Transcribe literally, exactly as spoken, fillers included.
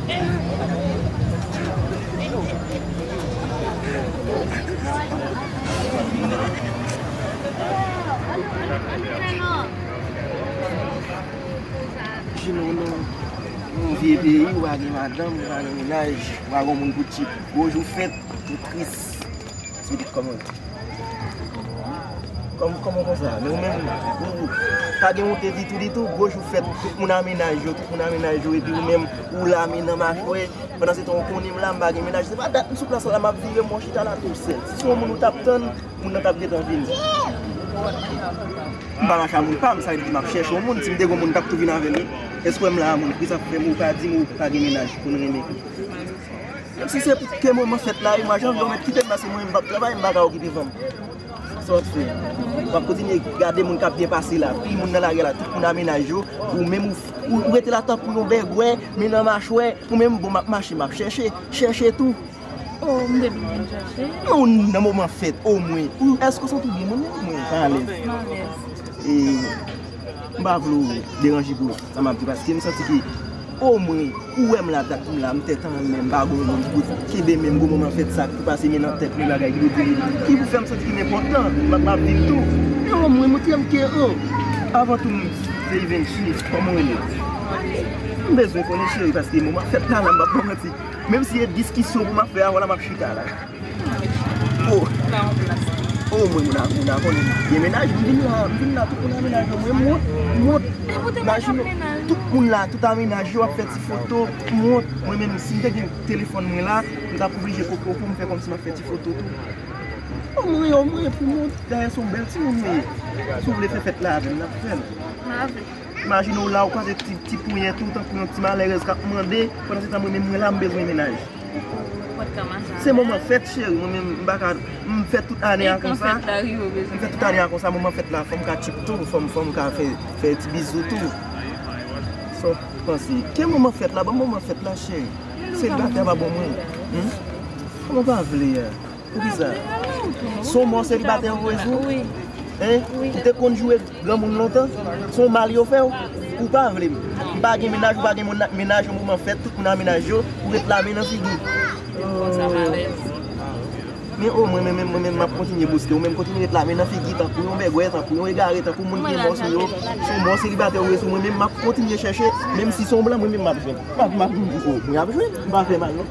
Imajine w nan yon vye peyi, ou pa gen madanm, ou pa gen mennaj, ou pa gen moun pou tchip. Gwo jou fèt, ou tris. Ti pitit kòman? Kòm, kòman konsa? Men ou menm, ou, ou pa gen wonte ditou, ditou, gwo jou fèt, tout moun a mennaj yo, tout moun a mennaj yo, epi ou menm, ou la, men nan machwè, pandan se tan ou konnen m la, m pa gen mennaj, se pa dat m sou plas la, m ap vire, mwen chita la tou sèl. Si se yon moun ou t ap tann, moun nan t ap gentan vini. M pa mache a moun pa m, sa vle di m ap chèche yon moun, si m te gen yon moun, m t ap tou vin avè l, wi. Èske w wè m la a, moun, poukisa pou fè m, ou pa di m ou pa gen mennaj pou n renmen? Menm si se pou ke moman fèt la, wi, mwa, jan yo mèt kite m, paske mwen, m p ap travay, m pa ka okipe fanm. Sa w ap fè? W ap kontinye gade moun k ap byen pase la. Pi moun nan lari a la, tout moun a mennaj yo. Ou menm, ou, ou, ou rete la tankou yon bègwè, men nan machwè. Ou menm, bon, m ap mache, m ap chèche, chèche tou. Oh, m te vin vin chèche. Non, nan moman fèt, omwen. Ou, èske w santi w byen? Mwen menm, mwen pa alèz. M alèz. E, m pa vle w deranje pou sa m ap di, paske m santi ke omwen, ou wè m la, dat m la, m tèt anlè, m pa gon moun pou kenbe men m, gon moman fèt sa k tou pase men nan tèt mwen, bagay ki pou di, ki pou fè m santi ke m enpòtan, m ap, m ap viv tou. E omwen, montre m ke, oh, avan tou, m se Ivenchi, kòman w rele? M bezwen konnen, cheri, paske moman fèt la, la, m p ap ba w manti. Menm si e diskisyon pou m ap fè, a, vwala m ap chita la. Oh. Omwen moun a, moun a konnen m gen mennaj, m vin la, m vin la, tout moun a mennaj yo, mwen m wont, m wont. Imajine w, tout moun la, tout a mennaj yo ap fè ti foto, m wont. Mwen menm, si m te gen telefòn mwen la, m t ap oblije kokopo, m fè kòmsi m ap fè ti foto tou. Omwen, omwen, pou m wont, dayè se yon bèl timoun m ye. Si w vle fè fèt la avè m, n ap fè l. M pa vle. Imajine w la, ou kwaze ti, ti pouyèt ou, tankou yon ti malèrèz k ap mande, pandan se tan mwen menm mwen la, m bezwen mennaj. Se moman fèt, cheri, mwen menm, m pa ka, m fè tout ane a konsa. M fè tout ane a konsa, moman fèt la, fò m ka tchip tou, fò m, fò m ka fè, fè ti bizou tou. Sa w panse? Ke moman fèt la, ban m moman fèt la, cheri. Selibatè pa bon moun. Hmm? Kòman w pa vle a? Poukisa? Se yon mò selibatè yo voye sou ou? Hein? Ou te konn joure granmoun lontan? Se yon mal yo fè w? Ou pa vle m. M pa gen mennaj, ou pa gen moun, mennaj, yon moman fèt, tout moun a mennaj yo, ou ret la men nan figi. Men o mwen, men, men, mwen menm, m ap kontinye bouske, ou menm kontinye ret la men nan figi, tankou yon bègwè, tankou yon egare, tankou moun ki mò sou yo. Se yon mò selibatè ou ye sou mwen menm, m ap kontinye chèche, menm si se yon blan, mwen menm m ap jwenn. M ap, m ap, o, mwen ap jwenn, m pa fè mal non.